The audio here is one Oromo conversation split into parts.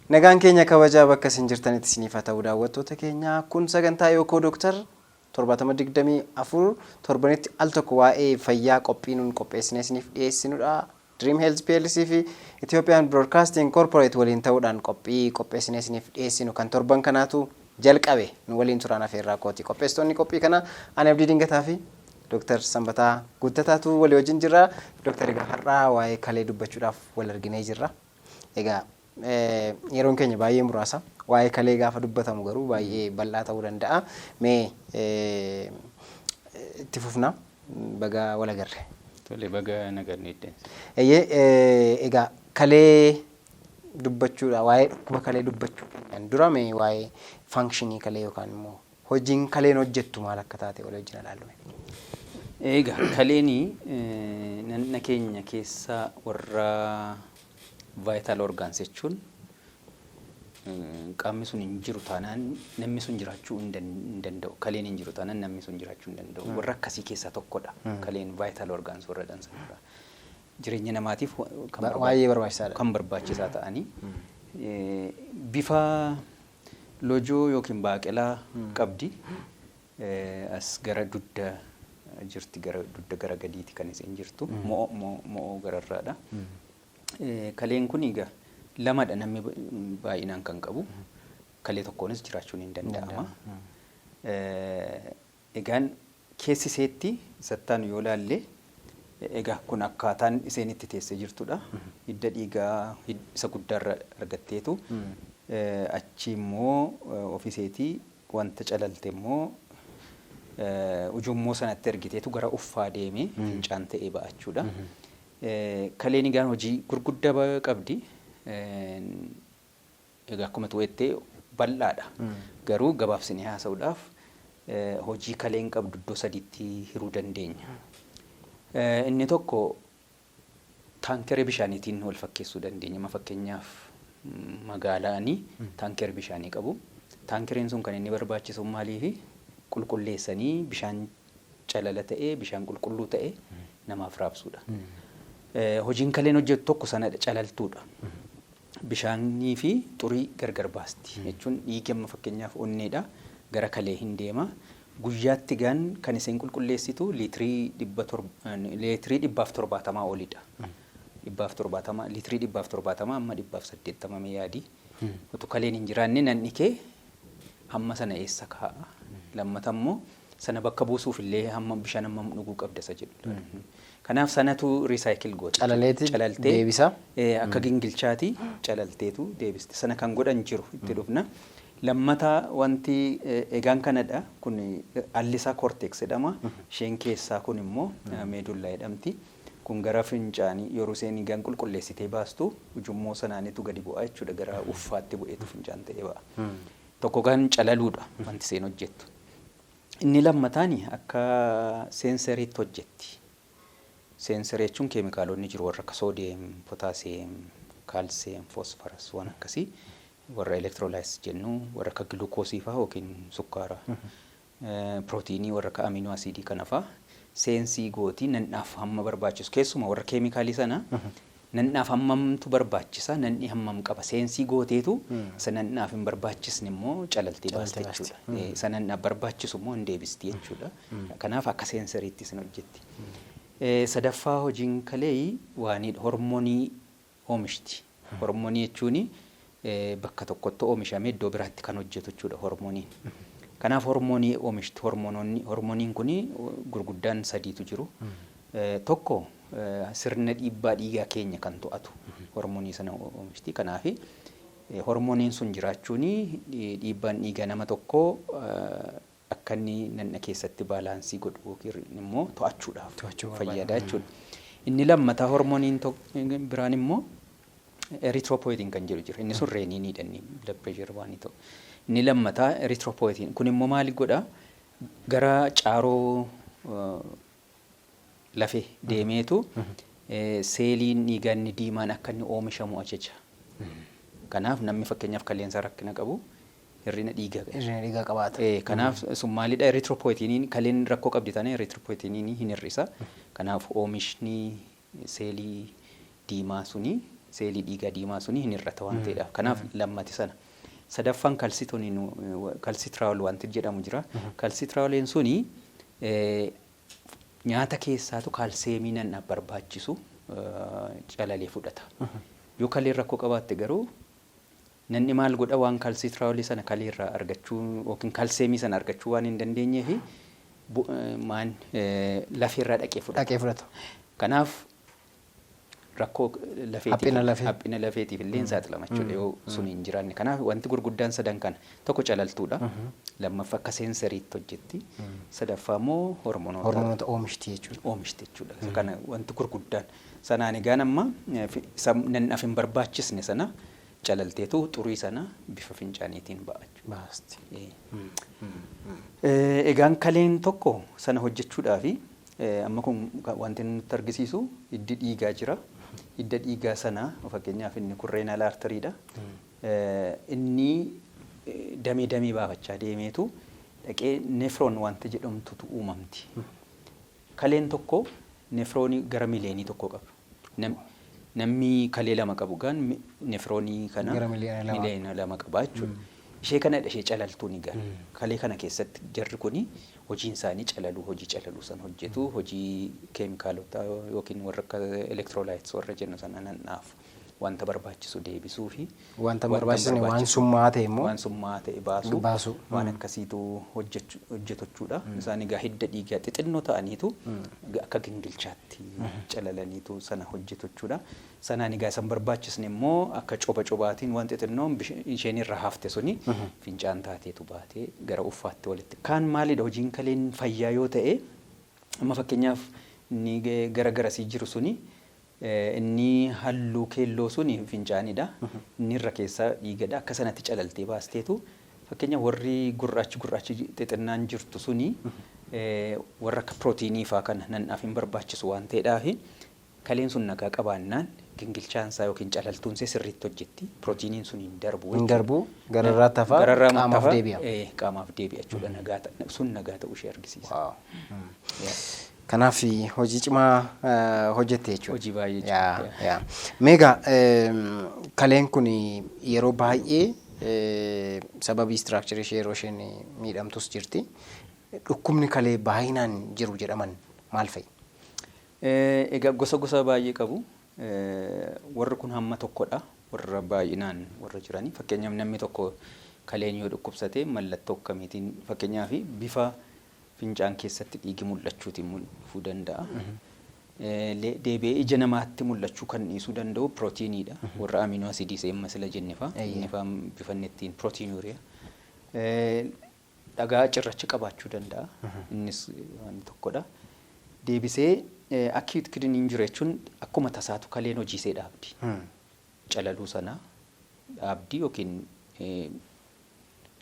Nagaan keenya kabajaa bakka isin jirtanitti isiniif haa ta'u, daawwattoota keenya. Kun sagantaa Yookoo Dooktar 7024, torbanitti al tokko waa'ee fayyaa qophii nuun qopheessinee isiniif dhiyeessinudha. Dream Health PLC fi Ethiopian Broadcasting Corporate waliin ta'uudhaan qophii qopheessinee isiniif dhiyeessinu kan torban kanaatu jalqabe. Nu waliin turaan afeerraa kooti. Qopheessitoonni qophii kanaa ani Abdii Dingataa fi Dooktar Sanbataa Guuttataatu walii wajjin jirra. Dooktar, egaa har'aa waa'ee kalee dubbachuudhaaf wal arginee jirra. Egaa yeroon keenya baay'ee muraasa. Waa'ee kalee gaafa dubbatamu garuu baay'ee bal'aa ta'uu danda'a. Mee itti fufna. Baga wal agarre. Tole, baga nagaan eeddan. Eeyyee, egaa kalee dubbachuudha, waa'ee dhukkuba kalee dubbachuu keenyaan dura mee waa'ee functionii kalee yookaan immoo hojiin kaleen hojjettu maal akka taate walii wajjin ilaallu. Egaa kaleeni nanna keenya keessa warra vital organs jechuun qaamni sun hin jiru taanaan namni sun jiraachuu hin danda'u. Kaleen hin jiru taanaan namni sun jiraachuu hin danda'u. Warra akkasii keessaa tokkodha. Kaleen vital organs warra jedhan sanarra. Jireenya namaatiif kan baay'ee barbaachisaadha. Kan barbaachisaa ta'anii bifa lojoo yookiin baaqelaa qabdi. As gara dugda jirti, gara dugda gara gadiiti kan isheen jirtu. Mo'oo gararraadha. Kaleen kun egaa lamadha namni baay'inaan kan qabu. Kalee tokkoonis jiraachuun hin danda'ama. Egaan keessi iseetti sattaan yoo laalle, egaa kun akkaataan isheen itti teessee jirtudha. Hidda dhiigaa isa guddaarra argatteetu achi immoo ofiiseetii wanta calalte immoo ujummoo sanatti ergiteetu gara uffaa deemee fincaan ta'ee ba'a jechuudha. Kaleen egaan hojii gurguddaa qabdi. Egaa akkuma tu'ettee bal'aadha. Garuu gabaabsinee haasa'uudhaaf hojii kaleen qabdu iddoo sadiitti hiruu dandeenya. Inni tokko taankerii bishaaniitiin wal fakkeessuu dandeenya. Amma fakkeenyaaf magaalaanii taankerii bishaanii qabu. Taankeriin sun kan inni barbaachisu maaliifi? Qulqulleessanii bishaan calala ta'ee, bishaan qulqulluu ta'e namaaf raabsuudha. Hojiin kaleen hojjetu tokko sanadha, calaltuudha. Bishaanii fi xurii gargar baasti. Jechuun dhiigi amma fakkeenyaaf onneedha gara kalee hin deema. Guyyaatti gaan kan isheen qulqulleessitu liitirii 170 olidha. 170, liitirii 170 amma 180 mee yaadi. Utuu kaleen hin jiraanne nanni kee hamma sana eessa kaa'a? Lammata immoo sana bakka buusuuf illee hamma bishaan hammam dhuguu qabda isa jedhu. Kanaaf sanatu recycle goota. Calaleeti Calaltee deebisa. Akka gingilchaati calalteetu deebisti. Sana kan godhan jiru, itti dhufna. Lammata wanti egaan kanadha. Kun allisaa cortex jedhama. Isheen keessaa kun immoo medulla jedhamti. Kun gara fincaanii yeroo isheen egaan qulqulleessitee baastu ujummoo sanaanitu gadi bu'a jechuudha. Gara uffaatti bu'eetu fincaan ta'ee ba'a. Tokko kan calaluudha wanti isheen hojjettu. Inni lammataani akka sensoriitti hojjetti. Sensorii jechuun keemikaalonni jiru warra akka sodium, potassium, calcium, phosphorus, waan akkasii warra electrolytes jennu, warra akka gilukoosii fa'aa yookiin sukkaara, pirootiinii, warra akka amino acidii kana fa'aa sense gootii nannaaf hamma barbaachisu, keessumaa warra keemikaalii sana nannaaf hammamtu barbaachisa, nanni hammam qaba sense gooteetu isa nannaaf hin barbaachisne immoo calaltee baasti jechuudha. Isa nannaaf barbaachisu immoo hin deebisti jechuudha. Kanaaf akka sensoriitti isin hojjetti. Sadaffaa hojiin kalee waanidha, hormoonii oomishti. Hormoonii jechuun bakka tokkotti oomishamee iddoo biraatti kan hojjetu jechuudha hormooniin. Kanaaf hormoonii oomishti. Hormoonoonni, hormooniin kun gurguddaan sadiitu jiru. Tokko sirna dhiibbaa dhiigaa keenya kan to'atu hormoonii sana oomishti. Kanaaf hormooniin sun jiraachuun dhiibbaan dhiigaa nama tokkoo akka inni nanna keessatti balance godhu yookiin immoo to'achuudhaaf fayyada jechuudha. Inni lammataa hormooniin biraan immoo erythropoietin kan jedhu jira. Inni sun reniniidha, inni blood pressure waan ta'u. Inni lammataa erythropoietin kun immoo maali godhaa? Gara caaroo lafee deemeetu seeliin dhiigaa inni diimaan akka inni oomishamu ajaja. Kanaaf namni fakkeenyaaf kaleensaa rakkina qabu hir'ina dhiigaa qaba. Hir'ina dhiigaa qabaata. Kanaaf sun maalidha? Erythropoietiniin kaleen rakkoo qabdi taanaan erythropoietiniin hin hir'isa. Kanaaf oomishni seelii diimaa suni Seelii dhiigaa diimaa suni hin hir'ata waan ta'eedhaaf. Kanaaf lammati sana. Sadaffaan calcitonin, calcitriol wanti jedhamu jira. Calcitrioliin suni nyaata keessaatu kaalseemii nan barbaachisu calalee fudhata. Yoo kaleen rakkoo qabaatte garuu namni maal godha? Waan calcitriolii sana kaleerraa argachuu yookiin kaalseemii sana argachuu waan hin dandeenyeefi maan lafeerraa dhaqee fudhata. Dhaqee fudhata. Kanaaf rakkoo lafeetiif Haphina lafee. Haphina lafeetiif illee hin saaxilama jechuudha yoo sun hin jiraanne. Kanaaf wanti gurguddaan sadan kana: tokko calaltuudha. Lammaffaa akka sensoriitti hojjetti. Sadaffaa immoo hormonoota Hormoonota oomishti jechuudha. Oomishti jechuudha. Kana wanti gurguddaan. Sanaan egaan amma nannaaf hin barbaachisne sana calalteetu xurii sana bifa fincaaniitiin ba'a jechuudha. Baasti. Egaan kaleen tokko sana hojjechuudhaafi amma kun wanti nutti argisiisu hiddi dhiigaa jira. Hidda dhiigaa sana, fakkeenyaaf inni kun renal arterydha. Inni damee damee baafachaa deemeetu dhaqee nephron wanti jedhamtutu uumamti. Kaleen tokko nephronii gara 1 miliyoona qaba. Namni kalee lama qabu gaan nephronii kana Gara 2 miliyoona. 2 miliyoona qaba jechuudha. Ishee kanadha ishee calaltuun egaa. Kalee kana keessatti jarri kuni hojiin isaanii calaluu, hojii calaluu sana hojjetu, hojii keemikaalota yookiin warra akka electrolytes warra jennu sana nannaaf wanta barbaachisu deebisuu fi Wanta hin barbaachisne, waan summaa ta'e immoo waan summaa ta'e baasuu baasuu. Waan akkasiitu hojjetachuudha. Isaan egaa hidda dhiigaa xixinnoo ta'aniitu akka gingilchaatti calalaniitu sana hojjetachuudha. Sanaan egaa isan barbaachisne immoo akka coba cobaatiin waan xixinnoon isheen irra hafte suni fincaan taateetu baatee gara uffaatti walitti. Kaan maalidha hojiin kaleen fayyaa yoo ta'e? Amma fakkeenyaaf inni gara garasii jiru suni, inni halluu keelloo suni fincaanidha. Inni irra keessaa dhiigadha. Akka sanatti calaltee baasteetu, fakkeenya warri gurraachi gurraachi xixinnaan jirtu suni warra akka pirootiinii faa kana nannaaf hin barbaachisu waan ta'eedhaafi kaleen sun nagaa qabaannaan gingilchaan isaa yookiin calaltuun isaa sirriitti hojjetti. Pirootiiniin sun hin darbu. Hin darbu, gararraatti hafaa, Gararraa qaamaaf hafaa, deebi'a. Qaamaaf deebi'a jechuudha. Sun nagaa ta'uu ishee argisiisa. Kanaaf hojii cimaa hojjette jechuudha. Hojii baay'ee cimaa. Yaa. Meegaa kaleen kun yeroo baay'ee sababii structurii ishee yeroo isheen miidhamtus jirti. Dhukkubni kalee baay'inaan jiru jedhaman maal fa'i? Egaa gosa gosa baay'ee qabu. Warri kun hamma tokkodha. Warra baay'inaan warra jiranii. Fakkeenyaaf namni tokko kaleen yoo dhukkubsate mallattoo akkamiitiin? Fakkeenyaaf bifa fincaan keessatti dhiigi mul'achuutiin dhufuu danda'a. Deebi'ee ija namaatti mul'achuu kan dhiisuu danda'u pirootiiniidha. Warra amino acidii seemma sila jenne fa'a. Inni fa'aa bifa inni ittiin proteinuria. Dhagaa cirracha qabaachuu danda'a. Innis waan tokkodha. Deebisee acute kidney injury jechuun akkuma tasaatu kaleen hojiisee dhaabdi. Calaluu sana dhaabdi yookiin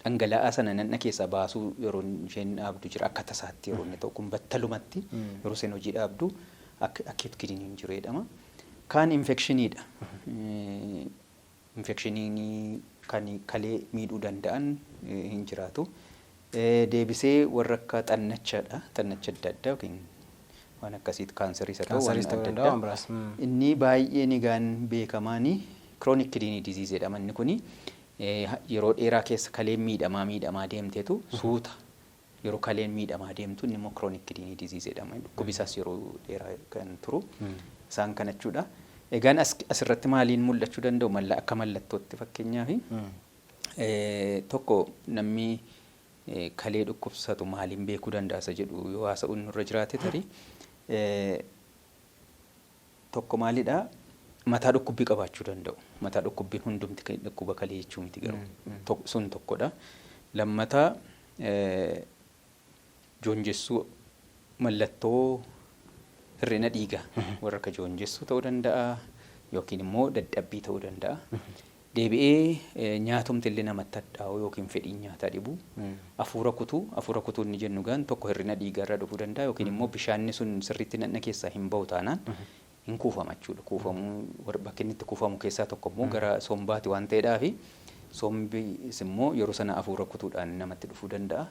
dhangala'aa sana nanna keessaa baasuu yeroo isheen dhaabdu jira, akka tasaatti yeroo inni ta'u kun battalumatti yeroo isheen hojii dhaabdu acute kidney injury jedhama. Kaan infectioniidha. Infectioniin kan kalee miidhuu danda'an hin jiraatu. Deebisee warra akka xannachadha. Xannacha adda addaa yookiin waan akkasiitu, kaanseriis haa ta'u waan Kaanseris ta'uu adda danda'a, addaa. waan biraas. Inni baay'een egaan beekamaani chronic kidney disease jedhama. Inni kuni yeroo dheeraa keessa kaleen miidhamaa miidhamaa deemteetu suuta yeroo kaleen miidhamaa deemtu inni immoo chronic kidney disease jedhama. Dhukkubi isaas yeroo dheeraa kan turu isaan kana jechuudha. Egaan asirratti maaliin mul'achuu danda'u malla akka mallattootti? Fakkeenyaaf tokko namni kalee dhukkubsatu maaliin beekuu danda'a isa jedhu yoo haasa'uun nurra jiraate, tarii tokko maalidha? Mataa dhukkubbii qabaachuu danda'u. Mataa dhukkubbiin hundumti kan dhukkuba kalee jechuu miti garuu. Sun tokkodha. Lammataa joonjessuu, mallattoo hir'ina dhiigaa warra akka joonjessuu ta'uu danda'a yookiin immoo dadhabbii ta'uu danda'a. Deebi'ee nyaatumti illee namatti hadhaa'u yookiin fedhiin nyaataa dhibu. Hafuura kutuu, hafuura kutuu inni jennu gaan tokko hir'ina dhiigaa irraa dhufuu danda'a yookiin immoo bishaanni sun sirriitti nadhna keessaa hin bahu taanaan hin kuufama jechuudha. Kuufamuu bakki inni itti kuufamu keessaa tokko immoo gara sombaati waan ta'eedhaafi sombis immoo yeroo sana hafuura kutuudhaan namatti dhufuu danda'a.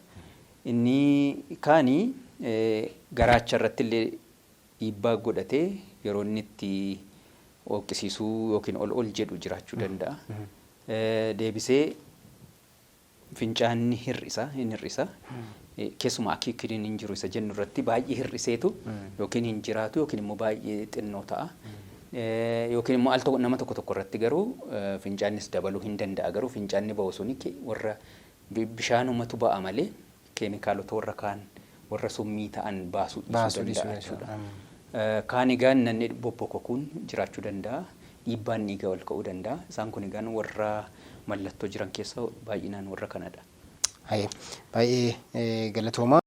Inni kaanii garaacha irratti illee dhiibbaa godhatee yeroo inni itti Hooqqisiisuu yookiin ol ol jedhu jiraachuu danda'a. Deebisee fincaanni hir'isa, hin hir'isa. Keessumaa acute-iin hin jiru isa jennu irratti baay'ee hir'iseetu yookiin hin jiraatu yookiin immoo baay'ee xinnoo ta'a. Yookiin immoo al tokko nama tokko tokko irratti garuu fincaannis dabaluu hin danda'a, garuu fincaanni ba'u suni warra bishaanumatu ba'a malee keemikaalota warra kaan warra summii ta'an baasuu dhiisuu danda'a jechuudha. Kaan egaa namni bobbokokuun jiraachuu danda'a. Dhiibbaan dhiigaa ol ka'uu danda'a. Isaan kun egaan warra mallattoo jiran keessa baay'inaan warra kanadha. Baay'ee galatooma.